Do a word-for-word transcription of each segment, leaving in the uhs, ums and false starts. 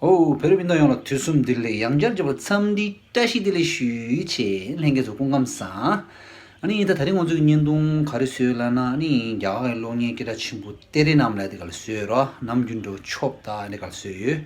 ཨོ། བོད་རིགས་སྤུན་ཟླ་ཡོངས་ལ་དུས་གསུམ་བདེ་ལེགས། ཡང་བསྐྱར་མཇལ་བར་འཚམས་འདྲི་བཀྲ་ཤིས་བདེ་ལེགས་ཞུ་ཆེད། ལྷན་རྒྱས་ཚོ་སྐུ་ཁམས་བཟང་། ཨ་ནི་ད་ད་རིང་ང་ཚོའི་བརྙན་ཐུང་ག་རེ་བཟོས་ལབ་ན། ཨ་ནི་རྒྱ་གར་གྱི་གློག་བརྙན་སྐད་གྲགས་ཆེན་པོ་ཏེ་རེ་ནམ་ལབ་དེ་ག་ལ་བཟོས་རོགས། ནམ་རྒྱུན་འདྲ་བོ་ཆོབ་ད་ཨ་ནི་ག་ལ་བཟོས་ཡོད།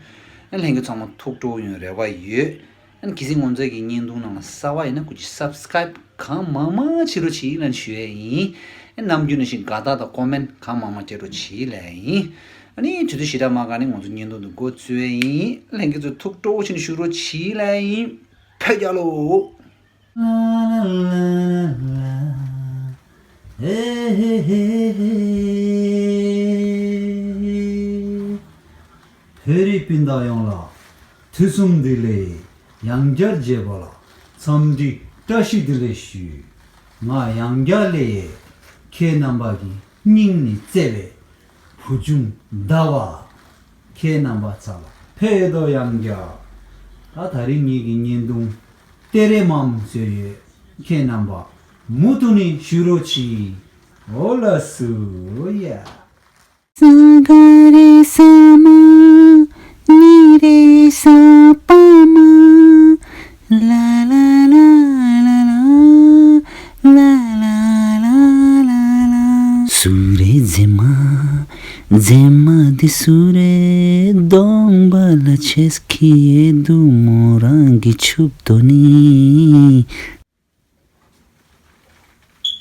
ཨ་ནི་ལྷན་རྒྱས་ཚང་མ་ཐུགས་སྤྲོ་ཡོང་རེ་བ་ཡོད། ཨ་ནི་གལ་སྲིད་ང་ཚོའི་གི་བརྙན་ཐུང་ནང་ལ་གསར་པ་ཡིན་ན་སྐུ་མཁྱེན་སབ་སི་ཀ་རའིབ་གང་མང་མང་བྱེད་རོགས་བྱེད་ལབ་ཞུ་ཡས་ཡིན། ཨ་ནམ་རྒྱུན་ནང་བཞིན་དགའ་རྟགས་དང་ཀོ་མེན་གང་མང་མང་སྤྲད་རོགས་བྱེད་ལབ་ཡིན། ཨ་ནི་དུས་ཚོད་ཞེ་དྲག་མ་བཀག་ནས་ང་ཚོ་བརྙན་ཐུང་འདི་འགོ་བཙུགས་ཡས་ཡིན། ལྷན་རྒྱས་ཚོ་ཐུགས་སྤྲོ་བོ་བྱས་ནས་བཞུགས་རོགས་བྱེད་ལབ་ཡིན། བོད་རྒྱལ་ལོ། བོད་རིགས་སྤུན་ཟླ་ཡོངས་ལ་དུས་གསུམ་བདེ་ལེགས། ཡང་བསྐྱར་མཇལ་བ་ལ་འཚམས་འདྲི་བཀྲ་ཤིས་བདེ་ལེགས་ཞུ། ང་ཡང་བསྐྱར་སླེབས་ཡས། ཁྱེད་རྣམ་པ་གི་སྙིང་ནས་བརྩེ་བའི་བུ་ཆུང་ཟླ་བ། ཁྱེད་རྣམ་པ་ཚོ་ལ་ཕེབས་དོ། ཡང་བསྐྱར། ད་ད་རིང་ངེད་ཀྱི་བརྙན་ཐུང་ཏེ་རེ་མམ་བཟོས་ཡོད། ཁྱེད་རྣམ་པ་མུ་མཐུད་ནས་བཞུགས་རོགས་གྱིས། འོ་ལགས་སོ་ཡ། ས་ག་རེ་ས་མ་ནི་རེ་ས་པ་མ། ལ་ལ་ལ་ལ་ལ། ལ་ལ་ལ་ལ་ལ། སུ་རེད་མཛེས་མ། མཛེས་མ་འདི་སུ་རེད། གདོང་པ་ལ་ཆས་ཁྱི་ཡེ་འདུག་མོ་རང་གི་ཆུབ་ཏོ་ནི།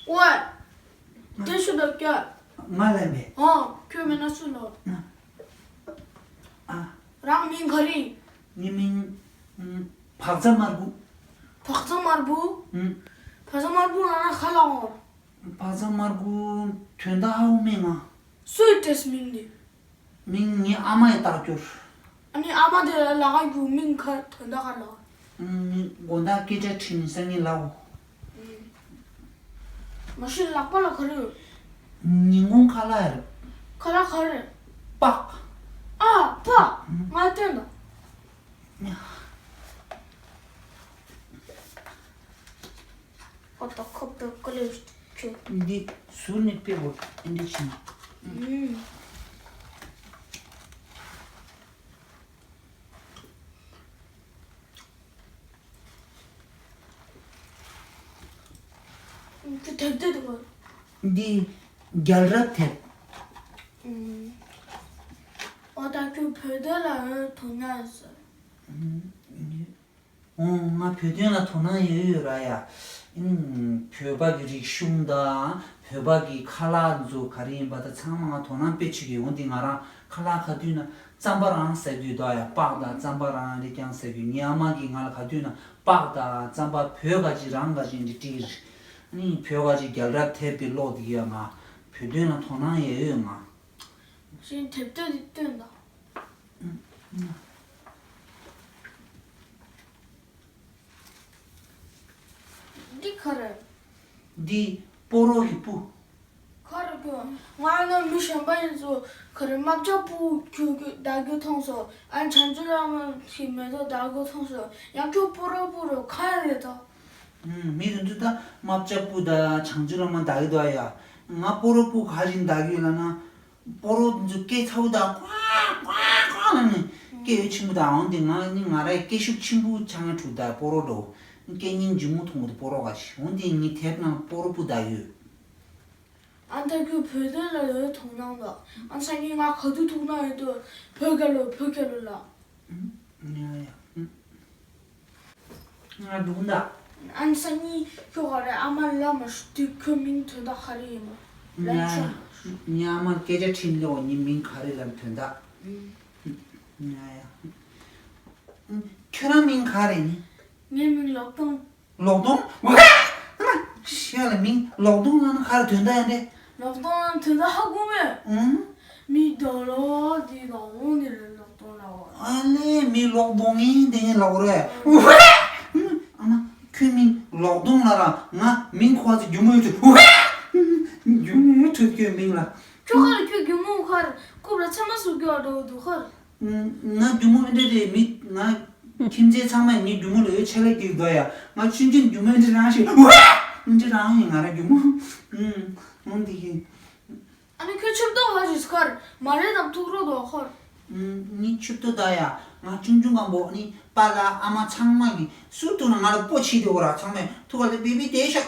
ཝེ། དེ་ཤུ་ལ་སྐྱ། ང་ལ་མེད། ཨ། ཁྱོད་མེད་ན་སུ་ལ། ཨ། རང་མིང་ག་རེ། ངའི་མིང་། ཨ། བག་ཚ་དམར་པོ། བག་ཚ་དམར་པོ། ཨ། བག་ཚ་དམར་པོ་ལབ་ན་ག་ལབ་འོང་། བག་ཚ་དམར་པོ་དོན་དག་ཧ་གོ་མེད་ང་། སུས་སྤྲད་མིང་འདི། མིང་ངའི་ཨ་མ་ཡིས་བཏགས་རྒྱུ། ཨ་ནི་ཨ་མ་དེ་ལ་ལབ་ཀྱི་འདུག་མིང་ག་དོན་དག་ག་ལབ། ཨ། མིང་དགོང་དག་སྐད་ཆ་དྲིས་ནས་སང་ཉིན་ལབ་འོ། ཨ། མ་གཞི་ལག་པ་ལ་ག་རེ་ཡོད། ཉིན་གུང་ཁ་ལག་རེད། ཁ་ལག་ག་རེ། པགས། ཨ། པགས། ང་སྟོན་དང་། ཨོ་ཏོ་ཁོ་པའི་ཀོ་ལེ་ཁྱོད། འདི་ཟུར་ནས་དཔེ་བོ་ཨེ་འདྲ་བྱས་ན། ཨུམ། ཁྱོད་དེབ་དེ་འདུག་ག་འདི་རྒྱལ་རབས་དེབ། ཨུམ། ཨོ་ད་ཁྱོད་བོད་དོན་ལ་འོས་དོ་སྣང་ཡོད་ས་རེད། ཨུམ། འོང་། ང་བོད་དོན་ལ་དོ་སྣང་ཡོད་ཡོད་ར་ཡ། ཨིན། བོད་པ་གི་རིག་གཞུང་དང་བོད་པ་གི་ཁ་ལག་ཚོ་ག་རེ་ཡིན་པ་དང་ཚང་མ་ང་དོ་སྣང་དཔེ་བྱེད་ཀྱི་ཡོད། འོན་ཏེ་ང་རང་ཁ་ལག་ག་དུས་ན་རྩམ་པ་རང་ཟ་གི་ཡོད་ད་ཡ། པགས་དང་རྩམ་པ་རང་རེ་རྐྱང་ཟ་གི་ཡོད། ངའི་ཨ་མ་གིས་ང་ལ་ག་དུས་ན་པགས་དང་རྩམ་པ་བོད་ག་ཅིག་རང་ག་ཅིག་འདི་སྤྲད་ཀྱི་རེད། ཨ་ནི་བོད་ག་ཅིག་རྒྱལ་རབས་དེབ་དེ་ཀློག་བསྡད་ཀྱི་ཡ། ང་བོད་དོན་ལ་དོ་སྣང་ཡོད་ཡོད་ང་། གཞན་དེབ་དེ་འདི་སྟོན་དང་། ཨུམ། འདི་ག་རེ། འདི་སྤོ་རོ་གི་སྤུ། ག་རེ་གོ། ང་ནི་མི་གཞན་པ་ཡིན་ཚོ་ག་རེ་རྨ་བྱ་སྤུ་ཁྱོད་ཀྱིས་བདག་རྒྱུ་མཐོང་སོང་། ཨ་བྱང་ཆུབ་བླ་མ་གི་མེ་ཏོག་བདག་རྒྱུ་མཐོང་སོང་། ཡང་ཁྱོད་སྤོ་རོ་སྤུ་རོ་ག་རེ་རེད་ད། ཨུམ། མི་དེ་ཚོ་ད་རྨ་བྱ་སྤུ་དང་བྱང་ཆུབ་བླ་མ་བདག་གི་འདུག་ཡ། ང་སྤོ་རོ་སྤུ་ག་རེ་བདག་གི་ལབ་ན། སྤོ་རོ་འདི་ཚོ་སྐད་ཚ་བོ་དང་ཀོ་ཀོ་ཀོ་ལབ་ནས་སྐད་ཡོད་ཆེན་པོ་དང་། འོན་ཏེ་ང་ནི་ང་རའི་སྐད་ཤུགས་ཆེན་པོ་ཆང་ཡང་འཁྲུག་ད་སྤོ་རོ་འགྲོ། སྐད་སྙན་ལྗིད་མོ་ཐོང་གི་སྤོ་རོ་ག་ཞིག་འོན་ཏེ་ངའི་དེབ་ནང་སྤོ་རོ་སྤུ་ད་ཡོད། ཨ་ད་ཁྱོད་བོད་དོན་ལ་ཡོད་དོ་སྣང་ད། ཨ་སང་ཉིན་ང་ག་དུས་ཐུག་ན་ཡོད་དོ། བོད་རྒྱལ་ལོ་བོད་རྒྱལ་ལོ་ལ། ཨུམ། ཡ་ཡ། ཨུམ། ང་སྒྲུང་ད། ཨ་ནི་སང་ཉིན་ཁྱོད་ག་རེ་ཨ་མ་ལ་མ་ཞུ་དུས་ཁྱོད་མིང་དོན་དག་ག་རེ་ཡིན་པ་ལན་ཆོག་མ་ཞུ། ངའི་ཨ་མར་སྐད་ཆ་དྲིས་ལེ་འོ། ངའི་མིང་ག་རེ་ལབ་དོན་དག་ཨུམ། ཡ་ཡ། ཁྱོད་རང་མིང་ག་རེ་ནི། ངའི་མིང་ལོག་སྟོང་། ལོག་སྟོང་། ཤི་ཡ་ལ་མིང་ལོག་སྟོང་ལབ་ན་ག་རེ་དོན་དག་ཡིན་ཏེ། ལོག་སྟོང་ལབ་དོན་དག་ཧ་གོ་མེད། ཨུམ། མི་དོ་ལོ་དེ་དང་འོང་ནི་རེད་ལོག་སྟོང་ལབ་པ། ཨ་ལེ་མི་ལོག་སྟོང་ཡིན་དེ་ངས་ལབ་རེད། ཨ་མ་ཁྱོད་མིང་ལོག་སྟོང་ལབ་ར། ང་མིང་གོ་བ་ཚོ་སྒྱུ་མ་ཡོད་ཚོད། སྒྱུ་མ་ཡོད་ཚོད་ཁྱོད་མིང་ལ། ཁྱོད་ཁར་ཁྱོད་སྒྱུ་མ་ཁར་རྐུབ་ལ་ཚེར་མ་ཟུག་རྒྱུ་འགྲོ་འདུག་ཁར། ང་སྒྱུ་མ་འདྲ་རེད། མི་ང་ཁྱིམ་མཚེས་ཚང་མས་ངའི་སྒྱུ་མ་ལ་འོད་ཆ་ལ་སྐྱེས་འདུག་ཡ། ང་ཆུང་ཆུང་སྒྱུ་མ་འདྲ་རང་ཞིག་འདྲ་རང་ཡིན་ང་རང་སྒྱུ་མ། ཨུམ། འོང་འདི་ཡིན། ཨ་ནི་ཁྱོད་ཆུབ་ཏོ་ཧ་ཞིག་ཁར་མ་རེད་དམ་ཐུག་རོགས་དོ་ཁར། ངའི་ཆུབ་ཏོ་ད་ཡ། ང་ཆུང་ཆུང་སྒང་པོ་ནི་པཱ་ལགས་ཨ་མ་ཚང་མ་གིས་སུ་ཐུག་ན་ང་ལ་སྤོ་བྱེད་དེ་འོ་ར། ཚང་མས་ཐུག་ག་ལ་བེ་བི་དེ་ཤག་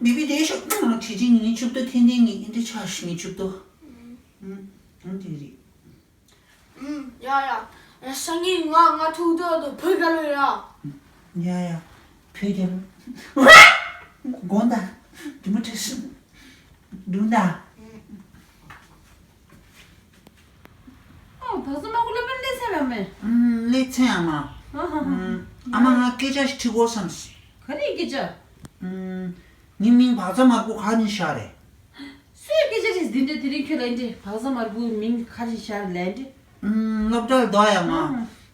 བེ་བི་དེ་ཤག་ང་ཁྲི་ཆིང་ངི་ཆུབ་ཏོ་ཐེན་ཐེན་ངི་ཨིན་དྲི་ཆ་ཤི་ངི་ཆུབ་ཏོ། ཨུམ། ཨུམ་དེ་རེད། ཨུམ། ཡ་ཡ། སང་ཉིན་ང་ང་ཐུག་ཏོ་དོ་བོད་ག་ལོ་ཡ། ཡ་ཡ། བོད་ག་ལོ། དགོངས་དག་དེ་མོ་ཁྲེལ་སོང་། སྒྲུང་དག་ཨོ། བག་ཚ་མར་ཁུ་ལ་པན་ལེ་ཚན་ལ་མེ། ཨུམ། ལེ་ཚན་ཨ་མ། ཨ་ཧ་ཧ། ཨུམ། ཨ་མ་ང་སྐད་ཆ་ཞིག་དྲི་དགོས་བསམས། ག་རེ་སྐད་ཆ། ཨུམ། ངའི་མིང་བག་ཚ་མར་ཁུ་ག་ནས་ཤར་རེད། སུའི་སྐད་ཆ་རེད། འདི་འདྲ་དེ་རིང་ཁྱོད་ལ་འདྲི་བག་ཚ་མར་ཁུའི་མིང་ག་ནས་ཤར་ལ་འདྲི། ཨུམ། སློབ་གྲྭ་ལ་འདུག་ཡ་མ།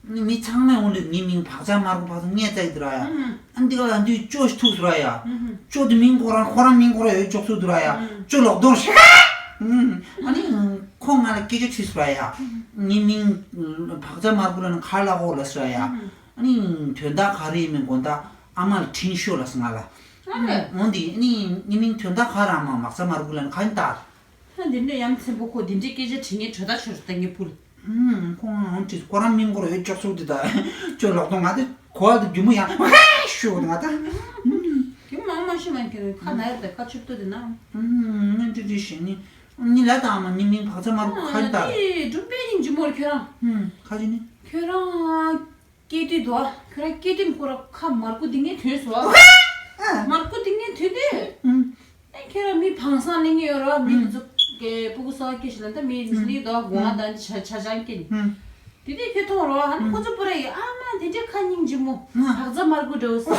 ཨུམ། མི་ཚང་མས་འོང་དུས་ངའི་མིང་བག་ཚ་མར་ཁུ་བག་ཚ་ངས་བཙལ་གྱི་འདུག་ར་ཡ། ཨུམ། ཨ་འདི་ག་ལ་འདུས་ཅོ་ཞིག་ཐུག་སོང་ར་ཡ། ཨུམ། ཅོ་དེ་མིང་ཁོ་རང་ཁོ་རང་མིང་ཁོ་རང་ཡོད་ཅོག་ཚུགས་འདུག་ར་ཡ། ཨུམ། ཅོ་ལོག་གདོང་ཤ། ཨུམ། ཨ་ནི་ཁོ་ང་ལ་སྐད་ཆ་དྲིས་སོང་ར་ཡ། ངའི་མིང་བག་ཚ་མར་ཁུ་ལ་ནི་ག་ལ་གོ་ལ་སོང་ར་ཡ། ཨུམ། ཨ་ནི་དོན་དག་ག་རེ་ཡིན་མིན་དགོངས་དག་ཨ་མ་ལ་དྲིས་ཤོག་ལ་སོང་ང་ལ། ཨ་ལེ། འོང་དེ་ཨ་ནི་ངའི་མིང་དོན་དག་ག་ར་མ་བག་ཚ་མར་ཁུ་ལ་ནི་ག་ནས་བཏགས། ད་འདི་འདྲ་ཡ་མཚན་པོ་ཁོ་འདི་འདྲའི་སྐད་ཆ་དྲི་ངེས་གྲོད་ད་ཆོད་ད་ངས་ཕུལ། ཨུམ། ཁོ་ང་འོང་དྲིས་ཁོ་རང་མིང་ཁོ་ར་ཡོད་ཅོག་ཚུགས་དེ་ད་ཅོ་ལོག་གདོང་ང་དེ་གོ་བ་དེ་རྒྱུ་མོ་ཡང་ཧ་ཤོད་ང་ད། རྒྱུ་མང་མ་ཤི་མ་ཁྱོད་ཁ་ན་ཡ་ད་ཁ་ཆུབ་ཏོ་དེ་ན། ཨུམ། ང་འདྲི་འདྲི་ཞེས་ནི་ནི་ལ་དང་མ་ནི་མིང་བག་ཚ་མར་ཁུ་ཁ་ད། དེ་སྒྲུང་དཔེ་སྙིང་རྗེ་མོར་ཁྱོད་རང་། ཨུམ། ཁ་ཅི་ནི། ཁྱོད་རང་། སྐྱེས་དུས་དོ། ཁྱོད་རང་སྐྱེས་དུས་ཁོ་ར་ཁ་མར་ཁུ་འདི་ངའི་དོན་སོ། མར་ཁུ་འདི་ངའི་དོན་དེ། ཨེ་ཁྱོད་རང་མི་བང་སང་ལེན་ངེས་ཡོད་ར་མི་འདི་ཚོ་གི་སྤུ་གུ་སོགས་སྐྱེ་ཞིག་ལ་ད་མི་ལི་དོ་དགོང་ང་དང་ཆ་ཆ་ཆང་སྐྱེ་ནི། དེ་དུས་ཁྱོད་མཐོང་རོགས་ཨ་ནི་ཁོ་ཚོ་པུ་ར་ཡི་ཨ་མ་དེ་འདྲའི་ཁ་སྙིང་རྗེ་མོ་བག་ཚ་མར་ཁུ་འདྲ་བོ་ཟེར།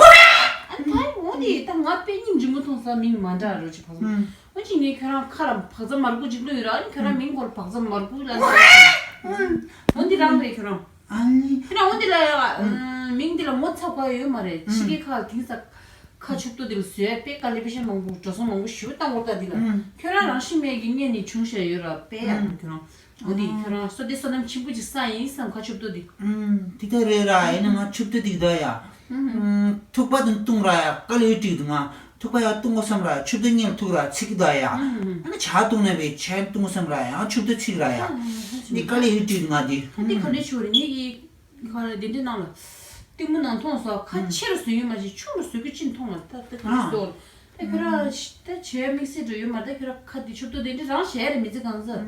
ཨ་ནི་ད་འོ་དེ་ད་ང་དཔེ་སྙིང་རྗེ་མོ་མཐོང་ས་མིང་མ་འདྲ་རོ་ཅིག་བག་ཚ་མར་ཁུ། འོ་ཅིག་ངས་ཁྱོད་རང་ཁ་ལ་བག་ཚ་མར་ཁུ་ཅིག་བླུགས་ཡོད་ར་ཨ་ནི་ཁྱོད་རང་མིང་སྐོར་བག་ཚ་མར་ཁུ་ལ་འོ་འདི་རང་རེད་ཁྱོད་རང་། ཨ་ནི། ཁྱོད་རང་འོ་འདི་ལ་ཡ། མིང་འདི་ལ་ངོ་ཚ་དགོས་ཡོད་མ་རེད། ཕྱི་རྒྱལ་ཁག་ལ་དེང་སང་ཁ་ཕྱུག་ཏོ་འདི་ལ་བཟོས་པས་དཀའ་ལས་པེ་ཤ་མང་པོ་འགྲོ་སོང་མང་པོ་ཞེ་པོ་བཏང་བར་ལྟ་འདི་ལ། ཁྱོད་རང་རང་ཤི་མེད་ཀྱི་གཉེན་ནི་བྱུང་ཤ་ཡོད་ར་པས་ཡ་ཁྱོད་རང་། འོ་འདི་ཁྱོད་རང་བསོད་བདེ་བསོད་ནམས་ཆེན་པོ་ཅིག་བསགས་ཡིན་བསམ་ཁ་ཕྱུག་ཏོ་འདི། དེ་ལྟར་རེད་ར་ཡིན་ན་ང་ཕྱུག་ཏོ་འདི་གདའ་ཡ། ཐུག་པ་དང་བཏུང་ར་ཡ་དཀའ་ལས་ཡོད་དྲིག་འདུག་ང་། ཐུག་པ་ཡང་བཏུང་གོ་བསམ་ར་ཆུབ་ཏུ་ངེར་ཐུག་ར་ཚིག་ད་ཡ། ཨ་ནི་ཇ་བཏུང་ན་བའི་ཇ་བཏུང་གོ་བསམ་ར་ཡང་ཆུབ་ཏུ་ཚིག་ར་ཡ། ནི་དཀའ་ལས་ཡོད་དྲིས་ང་དེ། ཨ་འདི་ག་འདྲ་ཆུ་རེད་ངེད་ཀྱི། ག་རེ་དེ་འདྲའི་ནང་ལ། གཏི་མུག་ནང་མཐོང་སོ་ཁ་ཆེ་རུ་བཟོས་ཡོད་མ་ཞིག་ཆུང་རུ་བཟོས་ཀྱི་ཅི་མཐོང་ལ་ད་ད་ག་རེ་བཟོ། ད་ཁྱོད་རང་ད་བྱས་དམིགས་བསལ་འགྲོ་ཡོད་མ་ད་ཁྱོད་རང་ཁ་འདི་ཆུབ་ཏུ་དེ་འདྲའི་རང་བྱས་རེད་མི་ཚེ་གང་ཟག་ཨ་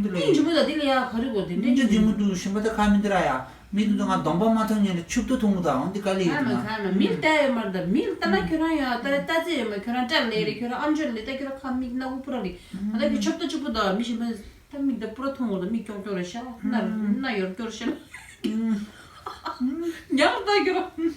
འདི་ལ་སྙིང་རྗེ་མོ་ད་འདི་ལ་ཡ་ག་རེ་གོ་དེ་འདྲའི་སྙིང་རྗེ་མོ་འདུག་གཞན་པ་ད་ག་མི་འདི་ར་ཡ། མི་དེ་ཚོ་ང་གདོང་པ་མ་མཐོང་ཉིན་ལ་ཕྱུག་ཏུ་མཐོང་གི་དང་འོང་འདི་དཀའ་ལས་ཡོད་ན། མིལ་བལྟ་ཡོད་མ་རེད་ད་མིལ་བལྟ་ན་ཁྱོད་རང་ཡང་ད་རེ་ལྟ་རྩིས་ཡོད་མ་ཁྱོད་རང་སྐྲ་ལས་རེད་ཁྱོད་རང་ཨམ་ཅོག་ལས་ད་ཁྱོད་རང་ཁ་མིག་སྣ་བུག་པུ་ར་རེད། ད་ལྟ་ཁྱོད་ཆབ་ཏོ་གཅིག་པུ་དང་མི་གཞན་པ་ད་མིག་ད་པུ་ར་མཐོང་འོང་ད་མིག་ཀྱོག་ཀྱོག་རེད་ཤ་སྣ་སྣ་ཡོར་ཀྱོག་རེད་ཤ་ན། ཉག་ད་ཁྱོད་རང་།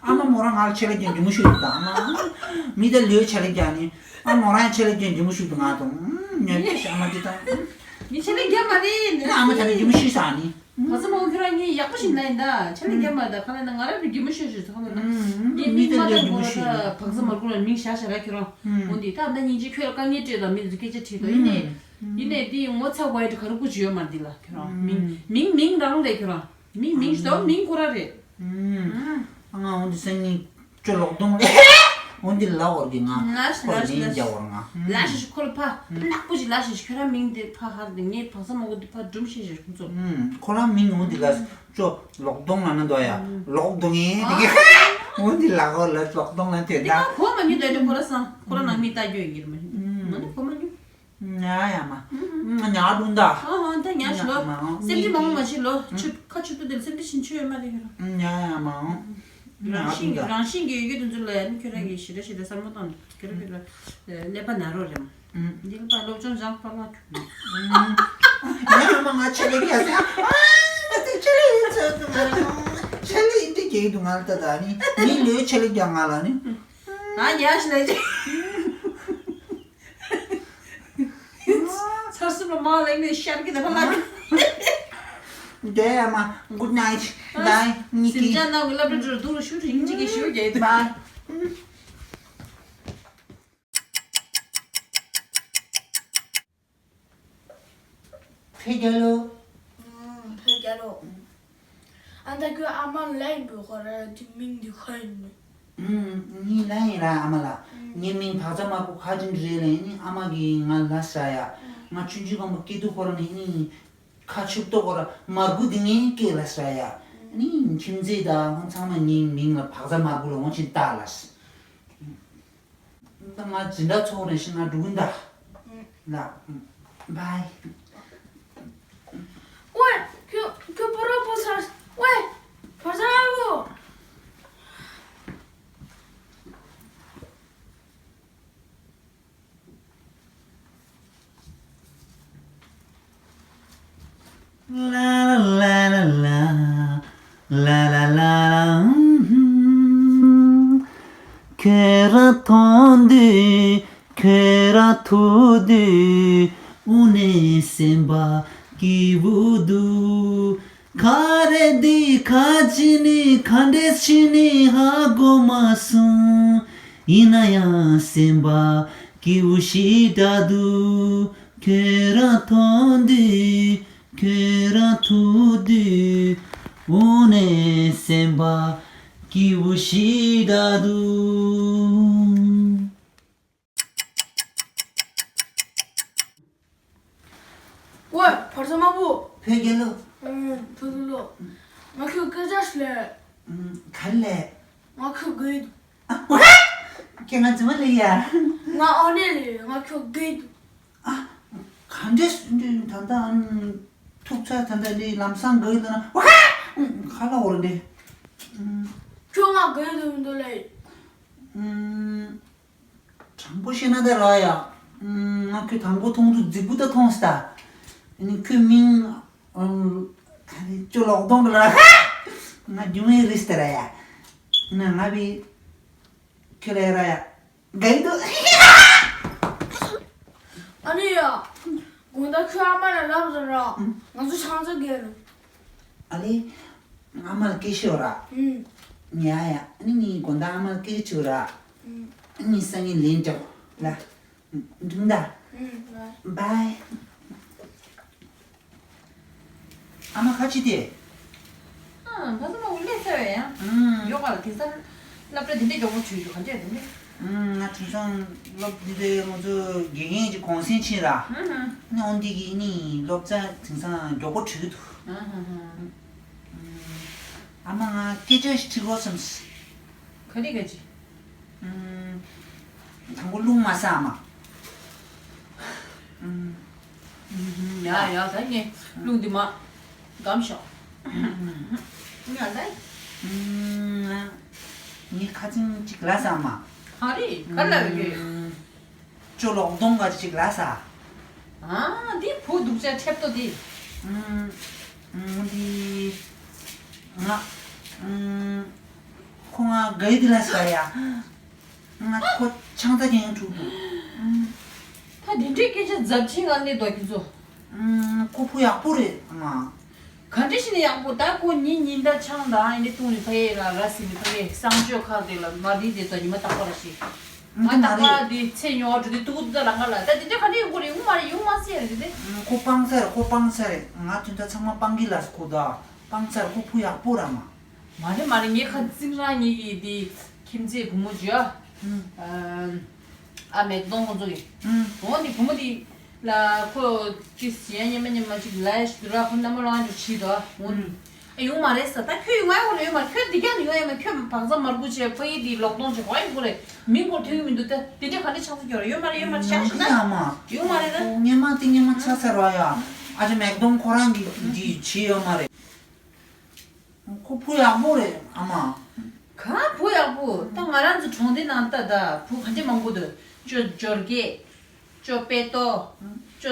ཨ་མ་མོ་རང་ང་ལ་ཆེ་ལ་རྒྱན་འདི་མོ་ཞིག་འདུག་ཨ་མ། མི་ད་ལོས་ཆེ་ལ་རྒྱན་ནི། ཨ་མོ་རང་ཆེ་ལ་རྒྱན་འདི་མོ་ཞིག་འདུག་ང་དང་། ཉན་ཤ་མ་འདི་དང་། ངས་ཆེ་ལ་རྒྱན་མ་རེད། ཨ་མ་ཆེ་ལ་རྒྱན་མོ་ཞིག་ཟ་ནི། བག་ཚ་མར་ཁུ་ཁྱོད་རང་ངས་ཡག་པོ་ཞིག་ན་ཡིན་ད། ཆ་ལེ་རྒྱ་མར་ད་ཁ་ལ་ན་ང་རང་རྒྱུ་མ་ཤོད་ཤོད་ཚ་ཁ་ལ་ན། ངས་མིག་མ་ལྟ་གོ་ར་ད་བག་ཚ་མར་ཁུ་ལ་མིང་བཞག་བཞག་ར་ཁྱོད་རང་། འོ་འདི་ད་ད་སྙིང་རྗེ་ཁྱོད་ལ་དཀའ་ངལ་སྤྲད་དང་མི་འདི་ཚོ་སྐད་ཆ་དྲིས་དང་ཡིན་ནས། ཡིན་ནས་འདི་ངོ་ཚ་བ་ཡི་ག་རུ་ཀུ་ཅི་ཡོད་མ་འདི་ལ་ཁྱོད་རང་མིང་མིང་མིང་རང་རེད་ཁྱོད་རང་མིང་མིང་ཞིག་ད་མིང་ཁོ་ར་རེད། ང་འོ་འདི་སང་ཉིན། ཅོ་ལོག་གདོང་ལ། འོ་འདི་ལ་འོར་གི་ང་། ལ་ཞིག་ཁོ་ལ་ལ་ཞིག་ལན་རྒྱག་འོར་ང་། ལ་ཞིག་ཞིག་ཁོ་ལ་ཕ། ནག་པོ་ཞིག་ལ་ཞིག་ཞིག་ཁྱོད་རང་མིང་འདི་ཕ་ཧར་འདི་ངའི་བག་ཚ་མ་གོ་འདི་ཕ་སྒྲུང་བཤད་ཞིག་ཁོང་ཚོ། ཁོ་རང་མིང་འོ་འདི་ལ་ཅོ་ལོག་གདོང་ལ་ན་འདོ་ཡ། ལོག་གདོང་ངེ་འདི་གི། འོ་འདི་ལ་འོར་ལ་ལོག་གདོང་ལ་དེ་འདི་ད། ཁོ་མ་ཉུ་དེ་འདྲ་ཁོ་ར་སང་ཁོ་ར་ནང་མི་ལྟ་རྒྱུ་ཡིན་གྱི་རེད་མ་ནི་ཁོ་མ་ཉུ། ཉ་ཡ་མ། ཉ་དུང་ད། ཨ་ཧ་ད་ཉ་ཞིག་ལོ། སེམས་ཅི་མང་མ་ཞིག་ལོ། ཆུ་ཁ་ཆུ་ཏུ་དེ་སེམས་ཅི་ཕྱིན་ཆོད་ཡོད་མ་རེད་ཁྱོད་རང་། ཉ་ཡ་མ། རང་བཞིན་གྱི་རང་བཞིན་གྱི་ཡོད་རྒྱུ་དེ་ཚོ་ལ་ཡ་ནི་ཁྱོད་རང་གིས་ཞེ་དྲག་ཞེ་དྲག་བསམ་བློ་བཏང་ནས་ཁྱོད་རང་ཁྱོད་རང་ཀླད་པ་ན་རོགས་རེད་མ། འདི་ལ་ཕ་སློབ་སྦྱོང་སྦྱང་ཕར་ལ་ཁྱོད། ཉ་ཡ་མ་ང་ཆེ་ལེ་རྒྱ་ཟེར། ཨ་ཆེ་ལེ་ཡིན་ཚོད་དུ་ང་ཆེ་ལེ་ཡིན་དེ་རྒྱ་ཡིན་དུ་ང་ལ་ད་ད་ནི་མི་ལོས་ཆེ་ལེ་རྒྱ་ང་ལ་ནི། ང་ཉ་ཞིག་ལ་ཅི། ཚར་གསུམ་ལ་མ་ལེགས་ནས་ཤར་གི་ད་ཕ་ལ། དེ་ཡ་མ། Good night. Bye. ཉི་སིམ་ཅན་ནང་གི་སློབ་གྲྭ་འགྲོ་འདུག་རུ་ཤུ་རིང་གཅིག་གི་ཤུ་རྒྱལ་དུ། Bye. ཕེ་རྒྱལ་ལོ། ཕེ་རྒྱལ་ལོ། ཨ་ད་ཁྱོད་ཨ་མ་ལ་ཡིན་པའི་ཁོ་ར་དེ་མིང་འདི་ཁ་ཡིན་ནོ། ངའི་ལ་ཡིན་ར་ཨ་མ་ལ། ངའི་མིང་བག་ཚ་མར་ཁུ་ཁ་ཅིག་རེད་ལ་ཡིན་ཨ་མ་གིས་ང་ལ་ཟ་ཡ། ང་ཆུང་ཆུང་སྒང་པོ་སྐྱེ་དུས་ཁོ་ར་ནི་ནི། ཁ་ཕྱུག་ཏོ་ཁོ་ར་མར་ཁུ་འདི་ངའི་སྐེ་ལ་ཟ་ཡ། ནི་ཁྱིམ་མཚེས་དང་ཚང་མ་ངའི་མིང་ལ་བག་ཚ་དམར་པོ་ལ་འོང་ཕྱིན་བཏགས་ལ། ད་ང་འཛིན་གྲྭ་ཚོགས་རེ་ཞིག་ང་འགྲོ་གིན་གདའ། ལགས། བཱའི། ཝེ། ཁྱོད་ཁྱོད་པོ་རོ་པོ་ཚར། ཝེ། བར་ཚ་བོ། ལ་ལ་ལ་ལ་ལ། ལ་ལ་ལ་ལ། ཁྱོད་རང་མཐོང་དུས། ཁྱོད་རང་ཐུག་དུས། དངོས་གནས་སེམས་པ་སྐྱིད་པོ་འདུག་ག་རེ་འདི་ག་ཅི་ནི་ག་འདྲས་ཤི་ནི་ཧ་གོ་མ་སོང་། ཡིན་ན་ཡང་སེམས་པ་སྐྱིད་པོ་ཞིག་འདྲ་འདུག་ཁྱོད་རང་མཐོང་དུས། ཁྱོད་རང་ཐུག་དུས། དངོས་གནས་སེམས་པ་སྐྱིད་པོ་ཞིག་འདྲ་འདུག་ཝེ། བར་ཚ་དམར་པོ། བོད་རྒྱལ་ལོ། ཨུམ། ཐུག་ཐུག་ལོ། ང་ཁྱོད་སྐད་ཆ་ཞིག་ལས། ཨུམ། ག་རེ་ལས། ང་ཁྱོད་དགའ་ཡི་འདུག་ཨ། ཝེ། ཁྱེད་ང་རྫུན་མ་ལས་ཡ། ང་ཨོ་ནེ་ལས། ང་ཁྱོད་དགའ་ཡི་འདུག་ཨ། ག་འདྲས་འདི་ད་ལྟ་ཨ་ནི་ཐུག་ཚར་ད་ལྟ་ལས་ལམ་སང་དགའ་ཡི་འདུག་ན། ཝེ། ཁ་ལ་འོར་འདི། ཨུམ། ཁྱོད་ང་དགའ་ཡི་འདུག་མི་འདུག་ལས། ཨུམ། དྲང་པོ་བཤད་ན་ད་ར་ཡ། ང་ཁྱོད་དང་པོ་མཐོང་དུས་རྫིག་པོ་ད་མཐོང་སྟེ། ཨ་ནི་ཁྱོད་མིང་། ཨ། ག་རེ་ཅོ་ལོག་གདོང་གི་ལ། ང་རྒྱུ་མའི་རིས་ཏེ་ར་ཡ། ན་ང་བི་ཁྱོད་ལ་ར་ཡ། དགའ་ཡི་འདུག་ཨ་ནི་ཡ། དགོང་དག་ཁྱོད་ཨ་མ་ལ་ལབ་ར་ར། ང་ཚོ་ཆང་ས་རྒྱག་ར། ཨ་ལེ། ཨ་མ་ལ་སྐད་ཤོད་ར། ཡ་ཡ། ཨ་ནི་ངས་དགོང་དག་ཨ་མ་ལ་སྐད་ཆོད་ར། ཨ་ནི་སང་ཉིན་ལན་འདྲ་ལ། འགྲིག་མདའ། ཨུམ། བཱའི། ཨ་མ་ཁ་ཆེ་དེ། ཨ། ཕ་ཚ་མ་འུ་ལས་ཚ་བས་ཡང་། ཨུམ། ཡོག་ག་ལ་དེང་སང་སློབ་གྲྭ་དེ་འདྲས་མགྱོགས་པོ་བྲོས་འདུག་ག་འདྲས་དེ་འདྲས། ཨུམ། ང་དེང་སང་སློབ་འདི་འདྲས་ང་ཚོ་དགེ་རྒན་གྱི་གུང་སེང་ཕྱིན་ར། ཨུམ་ཧུམ། ནི་འོན་ཏེ་གི་ནི་སློབ་ཚན་དེང་སང་མགྱོགས་པོ་བྲོས་འདུག་ཨུམ་ཧུམ་ཧུམ། ཨ་མ་ང་སྐད་ཆ་ཞིག་དྲི་དགོས་བསམས། ག་རེ་ག་ཅི། ཨུམ། དང་པོ་རླུང་མ་ཟ་ཨ་མ། ཨུམ། ཡ་ཡ་ད་ངས་རླུང་འདི་མ་སྒམ་ཤོག་ཡ་ད། ཨུམ། ངས་ཁ་ཚིང་གཅིག་ལ་ཟ་ཨ་མ། ག་རེ་ག་ལ་བའི་གི། ཅོ་ལོག་གདོང་ག་ཅིག་ལ་ཟ། ཨ་འདི་བུ་སྡུག་ཅག་ཁྲེབ་ཏོ་འདི། ཨུམ། ཨུམ། འདི་ང་། ཨུམ། ཁོ་ང་དགའ་ཡི་འདི་ལ་ཟ་ཡ། ང་ཁོ་ཆང་ས་ཀྱང་འཁྲུག་འདུག་ད་དེ་འདྲའི་སྐད་ཆ་རྫབ་ཆེན་ང་ནས་འདོགས་ཀྱི་ཚོ། ཁོ་བུ་ཡག་པོ་རེད་ཨ་མ། ག་འདྲ་ཞིག་ནས་ཡག་པོ་ད་ཁོ་ཉིན་ཉིན་ལྟར་ཆང་དང་ཨེ་འདྲ་བཏུང་ནས་ཕ་ཡས་ལ་ར་ཟིན་ནས་ཕ་ཡས་གསང་སྤྱོད་ཁག་དེ་ལ་མ་རིག་དེ་ཚོ་ཉི་མ་རྟག་པར་ཞིག་ང་རྟག་པར་དེ་ཚེ་ཉོ་བ་འགྲོ་དུས་ཏུ་ཏུ་ད་ལ་ང་ལ་ད་དེ་འདྲ་ག་འདྲ་ཡོང་གི་རེད་ཡོང་མ་རེད་ཡོང་མ་སྲིད་རེད་དེ། ཁོ་སྤང་ཚར་ཁོ་སྤང་ཚར་རེད་ང་དོན་དག་ཚང་མ་སྤང་གི་ལ་ཁོ་ད་སྤང་ཚར་ཁོ་བུ་ཡག་པོ་ར་མ། མ་རེད་མ་རེད་ངའི་ཁ་རྩིང་རང་ཉིད་ཀྱི་དེ་ཁྱིམ་མཚེས་བུ་མོ་བརྗོད་ཨ། ཨ་མེག་དོང་ཁོང་ཚོ་གི། འོ་ནི་བུ་མོ་དེ་ལ་ཁོ་ཅི་ཟེར་ཡ་སྙན་མ་སྙན་མ་ཅིག་ལ་ཡ་ཞིག་འདུག་ར་ཁོ་མནའ་མ་ལོག་ཨ་འདྲ་བྱིས་དོ་འོ་ནི། ཨ་ཡོང་མ་རེད་ཟེར་ད་ཁྱོད་ཡོང་ཨ་ཡོང་ལ་ཡོང་མ་ཁྱོད་འདི་རྒྱ་ནས་ཡོང་ཨ་ཡོང་མ་ཁྱོད་བག་ཚ་མར་ཁུ་བྱས་ཕ་ཡི་དེ་ལོག་གཏོང་བྱས་གོ་ཨ་ཡོང་གོ་རེད་མིང་སྐོར་ཐོན་གི་མི་འདུག་ད་དེ་འདྲ་ག་འདྲ་ཆགས་ས་ཁྱོད་ར་ཡོད་མ་རེད་ཡོད་མ་རེད་ཤག་ཤག་ད། ཡོང་མ་རེད་ད། སྙན་མ་དེ་སྙན་མ་ཆགས་ཚར་བ་ཡ། ཨ་ཅེ་མེག་དོང་ཁོ་རང་གི་འདི་བྱིས་ཡོད་མ་རེད། ཁོ་བུ་ཡག་པོ་རེད་ཨ་མ། ག་བུ་ཡག་པོ་ད་ང་རང་ཚོ་གྲོང་སྡེ་ནང་ལྟ་ད་བུ་ག་འདྲ་མང་པོ་འདུག་ཅོ་འབྱོར་རྒྱས། ཅོ་དཔེ་ཏོ། ཅོ་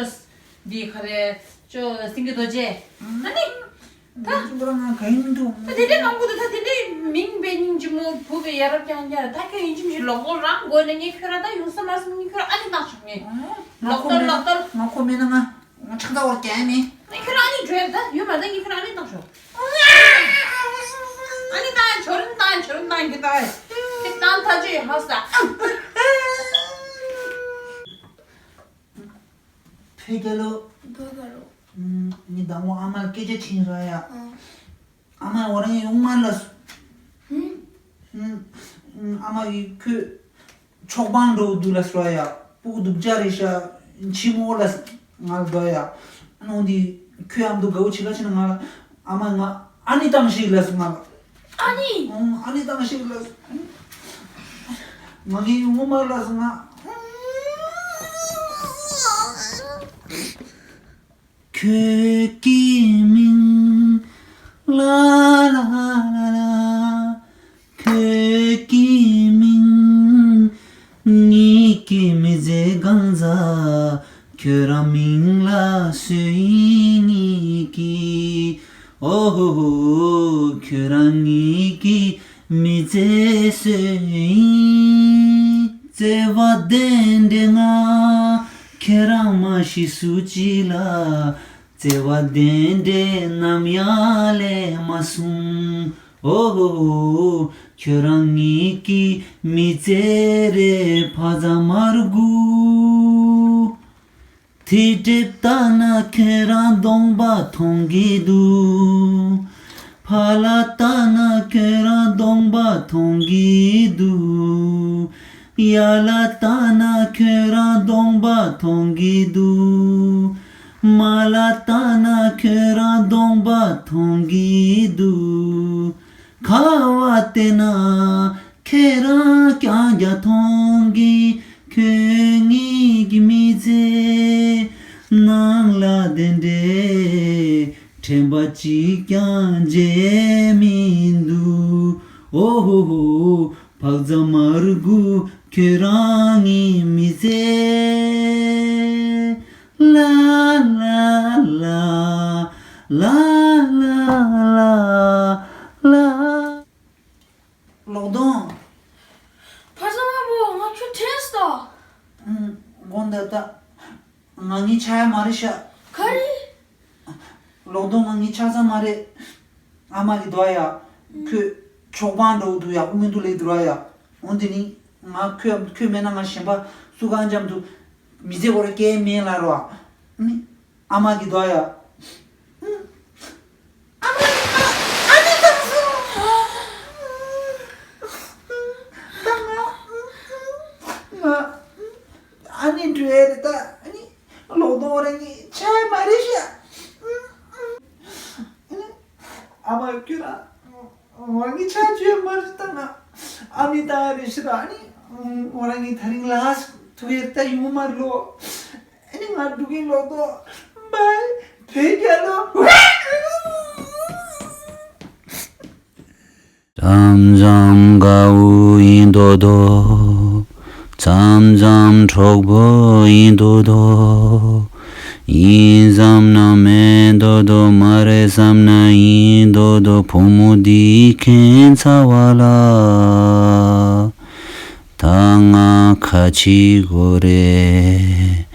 འདི་ག་རེ། ཅོ་སེང་གེ་རྡོ་རྗེ། ཨ་ནི། ད། ང་ག་ཡིན་འདུག་ད་དེ་འདྲའི་མང་པོ་འདུག་ད་དེ་འདྲའི་མིང་བས་སྙིང་རྗེ་མོ་བུ་བས་ཡ་རབས་རྐྱང་རྐྱང་ད་ཁྱོད་ཡིན་གཅིག་མིན་གཅིག་ལོག་ལོག་རང་དགོས་ན་ངས་ཁྱོད་རང་ད་ཡོང་ས་མ་སོང་ངས་ཁྱོད་རང་ཨ་ནི་བཏང་ཆོག་ངས། ལོག་ལྟར་ལོག་ལྟར། ང་ཁོ་མེད་ན་ང་། ང་ཁྲག་ད་བར་རྒྱག་ཡ་མེད། ཨ་ཁྱོད་རང་ཨ་ནི་འགྲོ་ཡ་ད་ཡོད་མ་ད་ངས་ཁྱོད་རང་ཨ་ནི་བཏང་ཤོག་ཨ་ནི་བཏང་ཡ་ཇོ་རིན་བཏང་ཡ་ཇོ་རིན་བཏང་གི་ད་ཡ། ཁྱེད་བཏང་ཐག་ཆོད་ཡོད་ཧ་ས། ཕེ་རྒྱལ་ལོ། ཕེ་རྒྱལ་ལོ། ངས་དང་པོ་ཨ་མར་སྐད་ཆ་དྲིས་ར་ཡ། ཨ་མ་འོ་རང་ཡོང་མ་ལ། ཨ་མ་ཡིས་ཁོས་ཆོག་པང་འགྲོ་འདུག་ལ་སོ་ཡ། སྤུ་གུ་སྡུག་ཅག་རེད་ཤག་ཕྱི་མོ་ལ་ང་ལ་འགྲོ་ཡ། ཨ་ནོ་འདི་ཁོས་ཨ་མ་འདུག་དགའ་བོ་བྱེད་ཁ་ཕྱིན་ན་ང་ལ་ཨ་མ་ང་ ཨ་ནི་ཏང་ཤིག་ལ་སོང་ང་། ཨ་ནི། ཨང་། ཨ་ནི་ཏང་ཤིག་ལ་སོང་། ང་ངའི་ངོ་མ་ལ་སོང་ང་། ཁྱོད་ཀྱི་མིང་ལ་ལ་ལ་ལ། ཁྱོད་ཀྱི་མིང་། ངེད་ཀྱི་མི་ཚེ་གང་ཚ། ཁྱོད་རང་མིང་ལ་སུ་ཡིན་ངེད་ཀྱི། ཨོ་ཧོ་ཧོ། ཁྱོད་རང་ངེད་ཀྱི་མི་ཚེ་སུ་ཡིན། བརྩེ་བ་ལྡན་འདྲེ་ང་། ཁྱེད་རང་མ་ཤི་སུ་ཅི་ལ། བརྩེ་བ་ལྡན་འདྲེ་ནམ་ཡང་ལས་མ་སོང་། ཨོ་ཧོ་ཧོ། ཁྱོད་རང་ངེད་ཀྱི་མི་ཚེ་རེད་ཕ་ཛ་མར་གུ། དེ་དྲེབ་ལྟ་ན་ཁྱོད་རང་གདོང་པ་མཐོང་གི་འདུག་ཕ་ལ་ལྟ་ན་ཁྱོད་རང་གདོང་པ་མཐོང་གི་འདུག་ཡ་ལ་ལྟ་ན་ཁྱོད་རང་གདོང་པ་མཐོང་གི་འདུག་མ་ལ་ལྟ་ན་ཁྱོད་རང་གདོང་པ་མཐོང་གི་འདུག་ཁ་བ་བལྟས་ན་ཁྱེད་རང་རྐྱང་རྐྱང་མཐོང་གི་ཁྱོད་ངེད་ཀྱི་མི་ཚེ་ནང་ལ་དེ་འདྲའི་དྲན་པ་གཅིག་ཀྱང་བརྗེད་མི་འདུག་ཨོ་ཧོ་ཧོ། བག་ཙམ་མར་གུ་ཁྱོད་རང་ངི་མི་ཚེ། ལ་ལ་ལ་ལ་ལ་ལ། ལོག་གདོང་། ཕ་ཙམ་མར་གུ་ང་ཁྱོད་དྲན་སོང་། ཨུམ། དགོངས་དག་ད། ང་ངའི་ཆགས་ཡ་མ་རེད་ཤག་ག་རེ། ལོག་གདོང་ང་ངའི་ཆགས་ས་མ་རེད། ཨ་མ་གི་དོ་ཡ། ཁོས་ཆོག་པང་འགྲོ་འདུག་ཡ་དབུ་མེད་དུ་ལེགས་འདུག་ར་ཡ། འོན་ཏེ་ནི་ང་ཁོས་ཁོས་མེད་ན་ང་གཞན་པ་སུ་གང་འཇམ་འདུག་མི་ཚེ་སྐོར་སྐད་མེད་ལ་རོ། ནི་ཨ་མ་གི་དོ་ཡ། ཨ་མ་ཨ་ནི་ད་ང་ད་ང་ང་ཨ་ནི་འགྲོ་ཡ་རེད་ད་ཨ་ནི། ལོག་གདོང་རང་གི་ཆགས་མ་རེད་ཤག་ཨ་མ་ཁྱོད་རང་རང་གི་ཆགས་བཅོས་མ་རེད་ད་ང་ཨ་མི་ད་རེད་ཤག་ཨ་ནི་རང་གི་ད་རིང་ལ་ཐུག་ཡ་ད་ཡོང་མ་རེད་ལོ། ཨ་ནི་ང་འགྲོ་གི་ལོག་གདོང་། བའི་བོད་རྒྱལ་ལོ། མཚམས་མཚམས་དགའ་བོ་ཡིན་མདོག་མདོག་མཚམས་མཚམས་གྲོགས་པོ་ཡིན་མདོག་མདོག་ཡིན་བསམ་ན་མེད་མདོག་མདོག་མ་རེད་བསམ་ན་ཡིན་མདོག་མདོག་བུ་མོ་འདིས་ཁྱད་མཚར་བ་ལ། ད་ང་ག་ཅི་དགོས་རེད།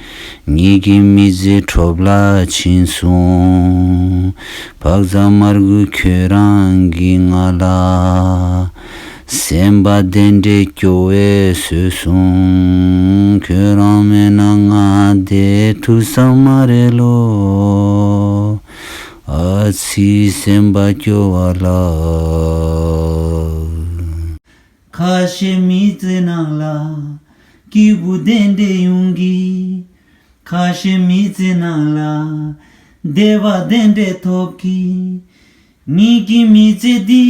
ངེད་ཀྱི་མི་ཚེ་འཕྲོ་བརླག་ཕྱིན་སོང་། བག་ཙམ་མར་གུ་ཁྱོད་རང་གིས་ང་ལ། སེམས་པ་དེ་འདྲའི་སྐྱོ་བས་བཟོས་སོང་། ཁྱོད་རང་མེད་ན་ང་བསྡད་ཐུབ་ས་མ་རེད་ལོ། ཨ་ཙི་སེམས་པ་སྐྱོ་བ་ལ། ཁ་ཤས་མི་ཚེ་ནང་ལ་སྐྱིད་པོ་དེ་འདྲ་ཡོང་གི། ཁ་ཤས་མི་ཚེ་ནང་ལ་བདེ་བ་དེ་འདྲ་ཐོབ་གི། ངེད་ཀྱི་མི་ཚེ་འདི་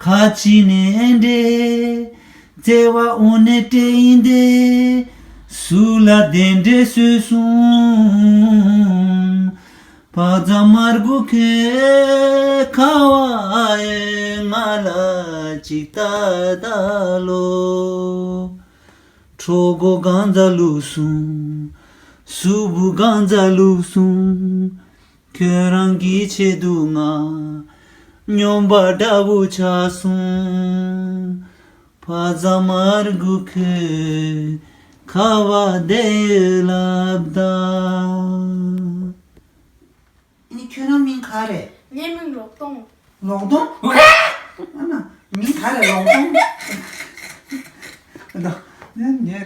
ཁ་ཕྱི་ནས་འདྲ། བརྩེ་བ་དབུ་ནས་སྤྲད་ཡིན་ཏེ། སུ་ལ་དེ་འདྲ་བཟོས་སོང་། བག་ཙམ་མར་གུ་ཁྱོད་ཁ་བ་ཨེ་ང་ལ་ཅིག་ལྟ་ད་ལོ། གྲོད་ཁོག་གང་ཙམ་བླུགས་སོང་། གཟུགས་པོ་གང་ཙམ་བླུགས་སོང་། ཁྱོད་རང་གི་ཆེད་དུ་ང་སྨྱོན་པ་འདྲ་བོ་ཆགས་སོང་། བག་ཙམ་མར་གུ་ཁྱོད་ཁ་བ་བསྡད་ཡོད་ལབ་ད། ཨ་ནི་ཁྱོད་རང་མིང་ག་རེད། ངའི་མིང་ལོག་གདོང་། ལོག་གདོང་། ཨ་ན། མིང་ག་རེད་ལོག་གདོང་། ཨ་ད། ངས།